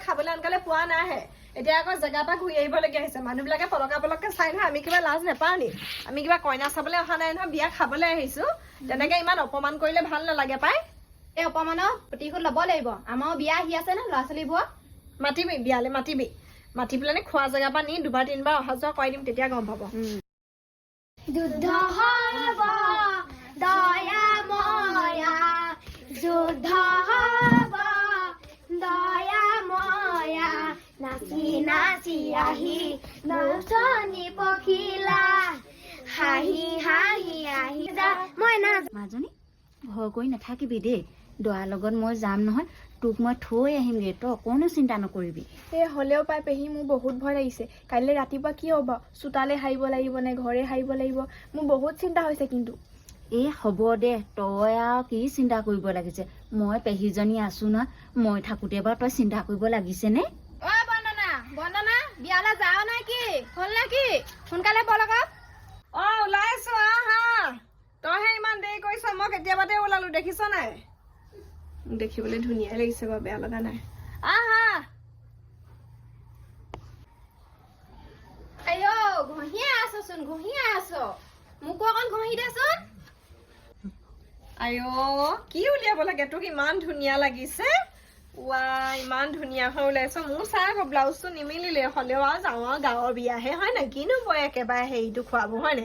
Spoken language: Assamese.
খাবলৈ আনকালে পোৱা নাইহে। এতিয়া আকৌ জেগাৰ পৰা ঘূৰি আহিবলগীয়া হৈছে। মানুহবিলাকে পলকা পলককে চাই নহয়, আমি কিবা লাজ নাপাওঁ নি? আমি কিবা কইনা চাবলৈ অহা নাই নহয়, বিয়া খাবলৈ আহিছো। তেনেকে ইমান অপমান কৰিলে ভাল নালাগে পাই। এই অপমানৰ প্ৰতিশোধ ল'ব লাগিব। আমাৰো বিয়া আহি আছে ন, ল'ৰা ছোৱালীবোৰ। মাতিবি, বিয়ালে মাতিবি। মাতি পেলানি খোৱা জেগাৰ পৰা নি দুবাৰ তিনিবাৰ অহা যোৱা কৰাই দিম, তেতিয়া গম পাব। যুদ্ধ হ'ব দয়া ময়া, যুদ্ধ হ'ব দয়া ময়া, নাচি নাচি আহি নাচনি পখিলা, হাঁহি হাঁহি আহি যা মই না। মাজনী, ভয় কৰি নাথাকিবি দেই। দৰাৰ লগত মই যাম নহয়, তোক মই থৈ আহিমগৈ, তই অকণো চিন্তা নকৰিবি। এই হ'লেও পাই পেহী, মোৰ বহুত ভয় লাগিছে। কাইলৈ ৰাতিপুৱা কি হ'ব? চোতালে সাৰিব লাগিব নে ঘৰে সাৰিব লাগিব? মোৰ বহুত চিন্তা হৈছে কিন্তু। এই হ'ব দে, তই আৰু কি চিন্তা কৰিব লাগিছে? মই পেহীজনী আছো নহয়। মই থাকোঁতে বাৰু তই চিন্তা কৰিব লাগিছেনে? ঐ বন্দনা, বন্দনা, বিয়ালৈ যাৱ নে কি? হ'ল নে কি? সোনকালে বল আকৌ। অ, ওলাইছো, আহা। তইহে ইমান দেৰি কৰিছ, মই কেতিয়াবাতে ওলালো, দেখিছ নাই? মোক দেখিবলৈ ধুনীয়াই লাগিছে বাৰু, বেয়া লগা নাই। আহা। আইঅ, ঘঁহিয়ে আছচোন, ঘঁহিয়ে আছ। মোকো অকণ ঘঁহি দেচোন। আইঅ, কি উলিয়াব লাগে? তোক ইমান ধুনীয়া লাগিছে। ৱা, ইমান ধুনীয়া হৈ ওলাইছ। মোৰ চাই আকৌ ব্লাউজটো নিমিলিলে। হ'লেও আৰু যাওঁ আৰু, গাঁৱৰ বিয়াহে হয় নাই? কিনো বয় একেবাৰে হেৰিটো খুৱাব হয় নাই?